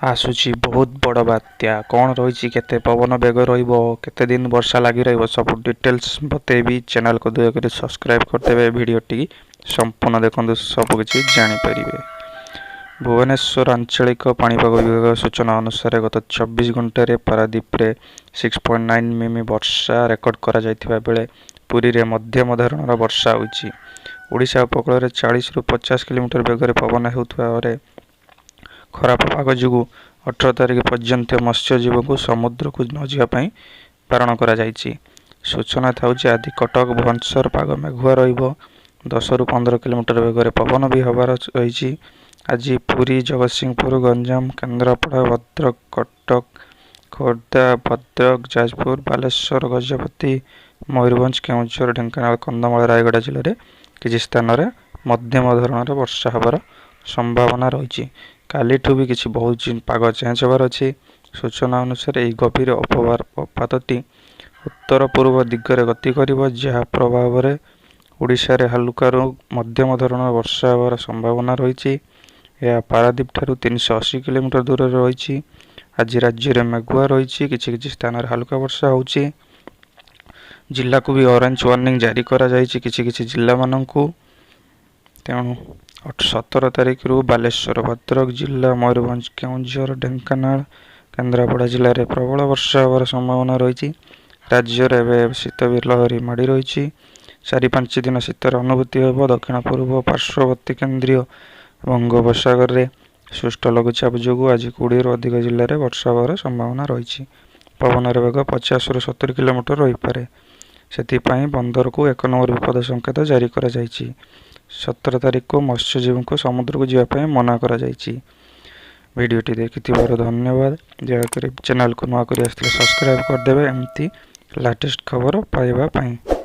ଆସୁଛି ବହୁତ ବଡ଼ ବାତ୍ୟା। କ'ଣ ରହିଛି, କେତେ ପବନ ବେଗ ରହିବ, କେତେ ଦିନ ବର୍ଷା ଲାଗି ରହିବ, ସବୁ ଡିଟେଲ୍ସ ବତେଇବି। ଚ୍ୟାନେଲକୁ ଦୟାକରି ସବସ୍କ୍ରାଇବ୍ କରିଦେବେ। ଭିଡ଼ିଓଟି ସମ୍ପୂର୍ଣ୍ଣ ଦେଖନ୍ତୁ, ସବୁକିଛି ଜାଣିପାରିବେ। ଭୁବନେଶ୍ୱର ଆଞ୍ଚଳିକ ପାଣିପାଗ ବିଭାଗ ସୂଚନା ଅନୁସାରେ ଗତ 24 ଘଣ୍ଟାରେ ପାରାଦୀପରେ 6.9 ମିମି ବର୍ଷା ରେକର୍ଡ କରାଯାଇଥିବା ବେଳେ ପୁରୀରେ ମଧ୍ୟମ ଧରଣର ବର୍ଷା ହୋଇଛି। ଓଡ଼ିଶା ଉପକୂଳରେ 40ରୁ 50 କିଲୋମିଟର ବେଗରେ ପବନ ହେଉଥିବାରେ ଖରାପ ପାଗ ଯୋଗୁଁ 18 ତାରିଖ ପର୍ଯ୍ୟନ୍ତ ମତ୍ସ୍ୟଜୀବୀଙ୍କୁ ସମୁଦ୍ରକୁ ନ ଯିବା ପାଇଁ ବାରଣ କରାଯାଇଛି। ସୂଚନା ଥାଉ ଯେ ଆଜି କଟକ, ଭୁବନେଶ୍ୱର ପାଗ ମେଘୁଆ ରହିବ। 10ରୁ 15 କିଲୋମିଟର ବେଗରେ ପବନ ବି ହେବାର ରହିଛି। ଆଜି ପୁରୀ, ଜଗତସିଂହପୁର, ଗଞ୍ଜାମ, କେନ୍ଦ୍ରାପଡ଼ା, ଭଦ୍ରକ, କଟକ, ଖୋର୍ଦ୍ଧା, ଭଦ୍ରକ, ଯାଜପୁର, ବାଲେଶ୍ୱର, ଗଜପତି, ମୟୂରଭଞ୍ଜ, କେଉଁଝର, ଢେଙ୍କାନାଳ, କନ୍ଧମାଳ, ରାୟଗଡ଼ା ଜିଲ୍ଲାରେ କିଛି ସ୍ଥାନରେ ମଧ୍ୟମ ଧରଣର ବର୍ଷା ହେବାର ସମ୍ଭାବନା ରହିଛି। କାଲିଠୁ ବି କିଛି ବହୁତ ପାଗ ଚେଞ୍ଜ ହେବାର ଅଛି। ସୂଚନା ଅନୁସାରେ ଏହି ଗଭୀର ଅବପାତଟି ଉତ୍ତର ପୂର୍ବ ଦିଗରେ ଗତି କରିବ, ଯାହା ପ୍ରଭାବରେ ଓଡ଼ିଶାରେ ହାଲୁକାରୁ ମଧ୍ୟମ ଧରଣର ବର୍ଷା ହେବାର ସମ୍ଭାବନା ରହିଛି। ଏହା ପାରାଦୀପ ଠାରୁ 380 କିଲୋମିଟର ଦୂରରେ ରହିଛି। ଆଜି ରାଜ୍ୟରେ ମେଘୁଆ ରହିଛି, କିଛି କିଛି ସ୍ଥାନରେ ହାଲୁକା ବର୍ଷା ହେଉଛି। ଜିଲ୍ଲାକୁ ବି ଅରେଞ୍ଜ ୱାର୍ଣ୍ଣିଂ ଜାରି କରାଯାଇଛି କିଛି କିଛି ଜିଲ୍ଲାମାନଙ୍କୁ। ତେଣୁ 17 ତାରିଖରୁ ବାଲେଶ୍ୱର, ଭଦ୍ରକ ଜିଲ୍ଲା, ମୟୂରଭଞ୍ଜ, କେଉଁଝର, ଢେଙ୍କାନାଳ, କେନ୍ଦ୍ରାପଡ଼ା ଜିଲ୍ଲାରେ ପ୍ରବଳ ବର୍ଷା ହେବାର ସମ୍ଭାବନା ରହିଛି। ରାଜ୍ୟରେ ଏବେ ଶୀତ ବି ଲହରୀ ମାଡ଼ି ରହିଛି। 4-5 ଦିନ ଶୀତର ଅନୁଭୂତି ହେବ। ଦକ୍ଷିଣ ପୂର୍ବ ପାର୍ଶ୍ୱବର୍ତ୍ତୀ କେନ୍ଦ୍ରୀୟ ବଙ୍ଗୋପସାଗରରେ ସୃଷ୍ଟ ଲଘୁଚାପ ଯୋଗୁଁ ଆଜି 20ରୁ ଅଧିକ ଜିଲ୍ଲାରେ ବର୍ଷା ହେବାର ସମ୍ଭାବନା ରହିଛି। ପବନର ବେଗ 50ରୁ 70 କିଲୋମିଟର ରହିପାରେ। ସେଥିପାଇଁ ବନ୍ଦରକୁ 1 ନମ୍ବର ବିପଦ ସଂକେତ ଜାରି କରାଯାଇଛି। 17 ତାରିଖକୁ ମତ୍ସ୍ୟଜୀବୀଙ୍କୁ ସମୁଦ୍ରକୁ ଯିବା ପାଇଁ ମନା କରାଯାଇଛି। ଭିଡ଼ିଓଟି ଦେଖିଥିବାରୁ ଧନ୍ୟବାଦ। ଦୟାକରି ଚ୍ୟାନେଲକୁ ନୂଆ କରି ଆସିଥିଲେ ସବସ୍କ୍ରାଇବ୍ କରିଦେବେ ଏମିତି ଲାଟେଷ୍ଟ ଖବର ପାଇବା ପାଇଁ।